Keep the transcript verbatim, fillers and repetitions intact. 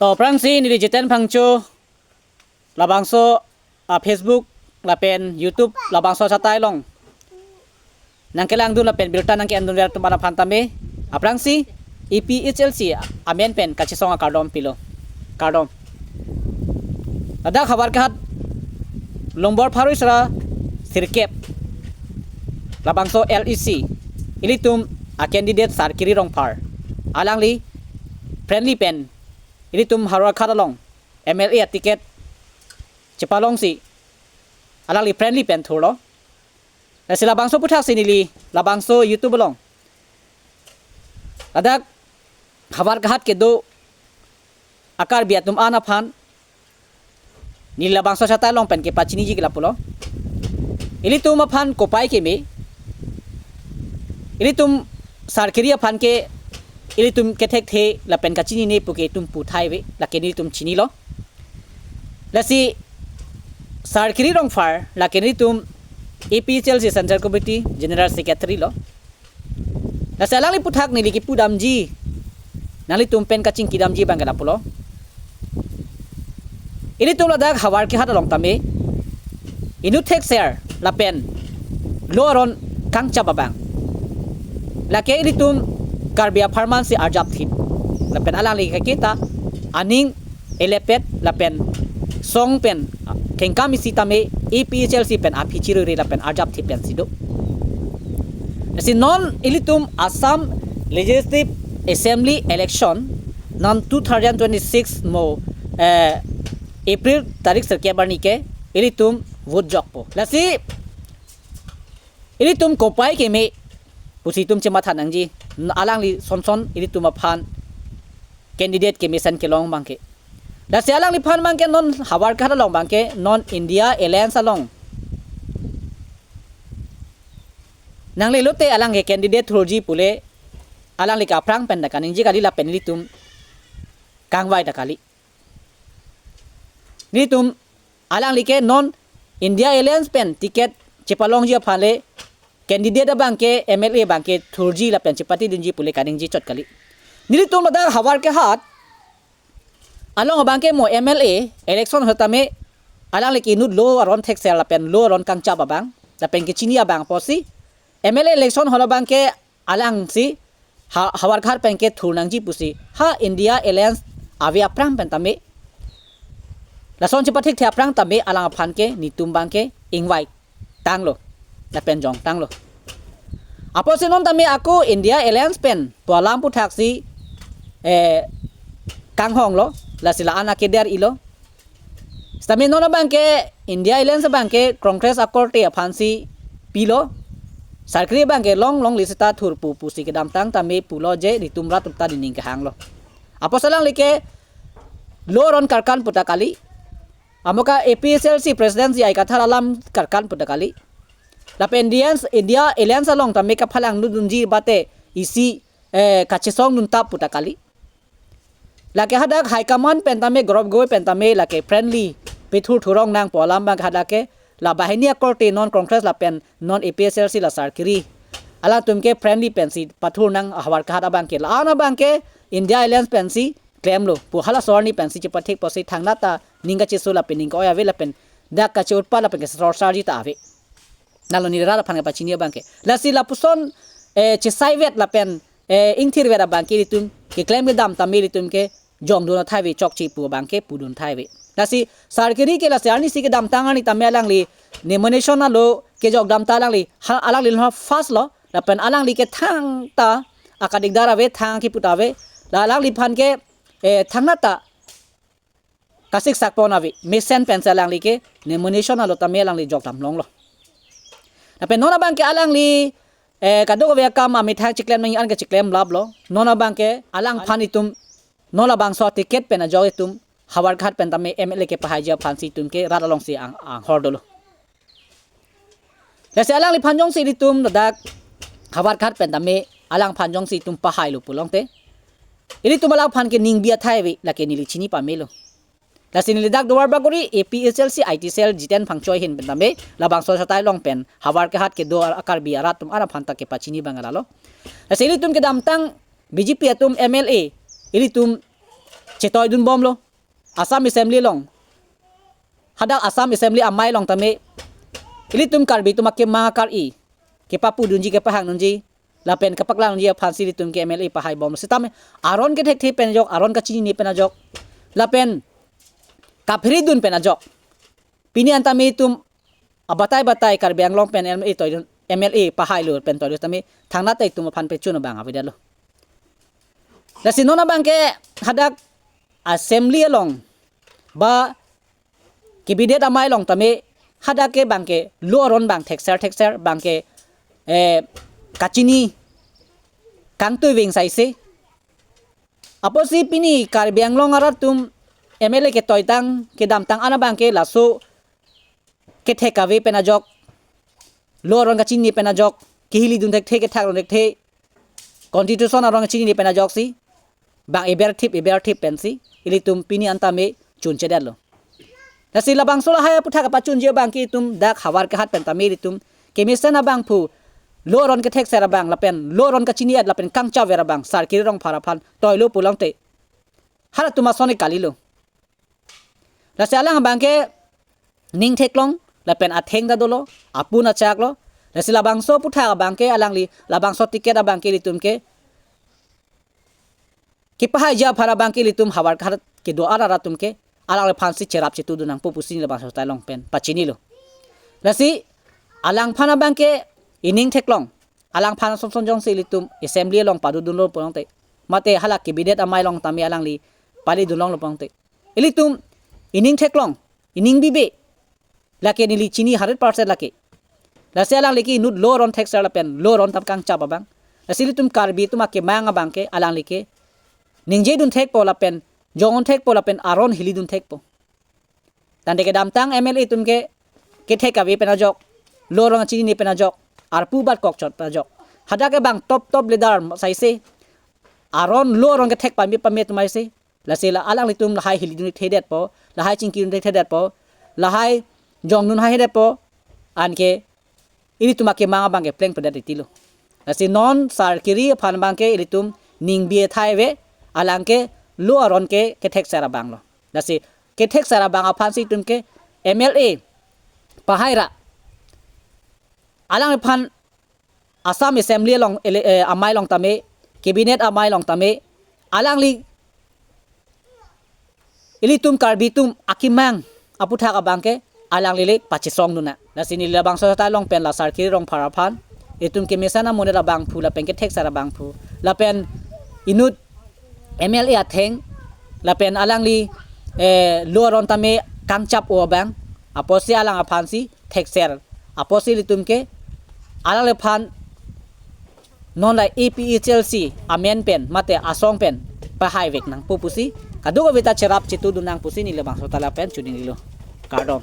To aphrangsi neli Jiten Phangcho labangso a Facebook lapen YouTube labangso achatai along nangkelangdun lapen birta nangke-endunver atum aphan tame aphrangsi A P H L C amen pen kachesong akardom pilo. Kardom. Ladak Howraghat nombor pharo sra sirkep labangso L A C ilitum a candidate Sarkiri Rongphar, alangli friendly pen ilitum Howraghat along M L A a ticket chepalongsi alangli friendly pen thurlo. Lasi labangso aputhaksi neli labangso YouTube along ladak Howraghat kedo a Karbi atum an aphan neli labangso achatai along pen kepachiniji ke lapulo. Ilitum aphan kopai keme, ilitum Sarkiri aphan ke ilitum kethekthe lapen kachinine pu ke itum pu thai ave, lake nelitum chinilo. Lasi Sarkiri Rongphar lake nelitum A P H L C Central Committee General Secretary lo. Lasi alangli aputhak neli kipudamji, nanglitum pen kachingkidamji abang ke lapulo. Ilitum ladak Howraghat along tame inut thekser lapen lo aron kangchap abang, lake ilitum Karbi apharman si arjapthip lapen alangli kaketa aning elepet lapen song pen kengkam isi tame A P H L C pen aphi chirure lapen arjapthip pensi do. Lasi non ilitum Assam Legislative Assembly election non two thousand twenty-six mo, eh, April tarik sirkep arni ke ilitum vote jokpo. Lasi ilitum kopai keme pusi itum chematha nangji, alangli sonson ilitum aphan candidate kemesen kelong abang ke. Lasi alangliphan abang ke non Howraghat along abang ke non India Alliance along nanglelote alang ke candidate thurji pule alangli ke aphrang pen ta kaningje kali lapen ilitum kangvai ta kali. Nelitum alangli ke non India Alliance pen ticket chepalongji aphan le candidate abang ke M L A abang ke thurji lapen chepatidunji pule kaningje chot kali. Nelitum ladak Howraghat along abang ke mo M L A election hotame alangli ke inut lo aron thekser lapen lo aron kangchap abang lapen kechini abang apotsi M L A election hol abang ke alangsi ha, Howraghat pen ke thur nangji pusi ha India Alliance ave aphrang pen tame, lason chepathekthe aphrang tame alang aphan ke nelitum abang ke ingvai tanglo lapen jongtanglo. Apotsi non tame ako India Alliance pen pu alam aputhaksi, eh, kanghonglo, lasi la-an akeder-ilo. Sitame non abang ke India Alliance abang ke Congress akorte aphansi pilo. Sarkiri abang ke longlongle seta thurpo pusi kedamtang tame pulo je nelitum rat atum ta nening kehanglo. Apotsi alangli ke lo aron karkan pu ta kali. Amo ke A P H L C presidency ai kathar alam karkan pu ta kali. Lapen India, India Alliance along tame kaphalangdundunji bate isi, eh, kachesongdun tap pu ta kali. Lake hadak high command pen tame, Gaurav Gogoi pen tame lake friendly pethur thurong nangpo alam abang hadak ke la banghini akorte non Congress lapen non A P H L C la Sarkiri, alangtum ke friendly pensi pathur nang Howraghat abang ke, la-an abang ke India Alliance pensi klemlo pu halaso arni pensi chepathek apotsi thangnat ta ning kacheso lapen ning ka-oi ave lapen dak kache-utpat lapen kachesorsarji ta ave. Nalo neli rat aphan kepachini abang ke. Lasi lapuson, eh, chesaivet lapen, eh, ingthirvet abang ke ilitum keklem kedam tame ilitum ke jongdun athai ave, chokche pu abang ke pudun athai ave. Lasi Sarkiri ke lasi arnisi kedamtang arni tame alangli nomination alo kejok dam ta alangli ha, alangli lo first lo lapen alangli ke thangta akadikdar ave, thang kipu ta ave. La alangliphan ke, eh, thangnat ta kasiksak pon ave, mesen pensi alangli ke nomination alo tame alangli jok dam longlo. Lapen non abang ke alangli, eh, kadokave akam amethang chiklem nangji an ke chiklem laplo. Non abang ke alangphan itum non labangso ticket pen ajok itum Howraghat pen tame M L A kepahaiji aphansi itum ke rat alongsi ang, anghor dolo. Lasi alangliphan jongsi ilitum ladak Howraghat pen tame alangphan jongsi itum pahailo pulote ilitum alangphan ke ningbi athai ave, lake neli chini pamelo. Lasi neli dak Duarbagori A P H L C I T cell Jiten Phangcho ahin pen tame labangso achatai along pen Howraghat kedo a Karbi arat atum an aphan ta kepachini abang lalo. Lasi ilitum kedamtang B J P atum M L A ilitum chetoidun bomlo. Assam Assembly along, hadak Assam Assembly amei along tame ilitum Karbi atum akemang akar-i kepapudunji, kepahangnunji lapen kapaklangji aphansi ilitum ke M L A pahai bom. Sitame aron kethekthe pen ajok, aron kachinine pen ajok, lapen kaphiridun pen ajok, pini an tame itum abatai batai Karbi Anglong pen M L A toidun, M L A pahailo pen toidun tame thangnat itum aphan pechun abang avedetlo. Lasi non abangke hadak Assembly along ba Cabinet amei along tame hadak ke abangke lo aron abang thekser thekser, abangke, eh, kachini kangtui veng saise. Apotsi pini Karbi Anglong arat atum M L A ketoitang kedamtang an abangke laso kethek kave pen ajok, lo aron kachinine pen ajok, kehilidun thekthe, kethakdun thekthe, Constitution aron kachinine pen ajoksi bang eberthip eberthip pensi ilitum pini an tame chunchedetlo. Lasi labangso lahai aputhak kapachunji abangke itum dak havar kehat pen tame ilitum kemesen abangphu, lo aron kethekser abang lapen lo aron kachini-et lapen kangchaver abang Sar Kiri Rongphar aphan toilo pulote halatum ason ke kalilo. Lasi alang abangke ning theklong lapen atheng ta dolo, apun achaklo. Lasi labangso aputhak abangke alangli, labangso ticket abangke ilitum ke kepahaiji aphan abangke ilitum havar kehat kedo arat atum ke alangliphansi cherap chetudun nangpo pusi labangso asotai along pen pachinilo. Lasi alangphan abangke ining theklong, alangphan asonson jongsi ilitum Assembly along padodunlo pulote, mate hala Cabinet amei along tame alangli palidunlonglo pulote, ilitum ining theklong, ining bibe, lake neli chini hundred percent lake. Lasi alangli ke inut lo aron thekser lapen lo aron tam kangchap abang. Lasi ilitum Karbi atum akemang abangke alangli ke ningjedun thekpo lapen jongdun thekpo lapen aron hilidun thekpo. Tangte kedamtang M L A atum ke kethek kave pen ajok, lo aron chinine pen ajok, arpu bat kokchot pen ajok, hadak ke bang top top leader saise, aron lo aron kethek pame pame atum aise. Lasi la alanglitum lahai hilidun thedetpo, lahai chingkidun thedetpo, lahai jongdun hai hedetpo, anke ilitum akemang abangke plengpledet titilo. Lasi non Sar Kiri aphan abangke ilitum ning bi-e thai ave, alangke lo aron ke kethekser abanglo. Lasi kethekser abang aphansi itum ke M L A pahai ra, alangliphan Assam Assembly along ele-, eh, amei along tame, Cabinet amei along tame, alangli ilitum Karbi atum akemang aputhak abangke alangli le pachesongdun nang. Lasi neli labangso asotai along pen la Sar Kiri Rongphar aphan, itum kemesen amonit abangphu lapen kethekser abangphu lapen inut M L A atheng lapen alangli, eh, lo aron tame kangchap-o abang, apotsi alang aphansi thekser, apotsi ilitum ke alangliphan non la A P H L C amen pen mate asong pen pahaivek nangpo pusi kadokave ta cherap chetudun nang pusi neli labangso asotai along pen choningrilo. Kardom.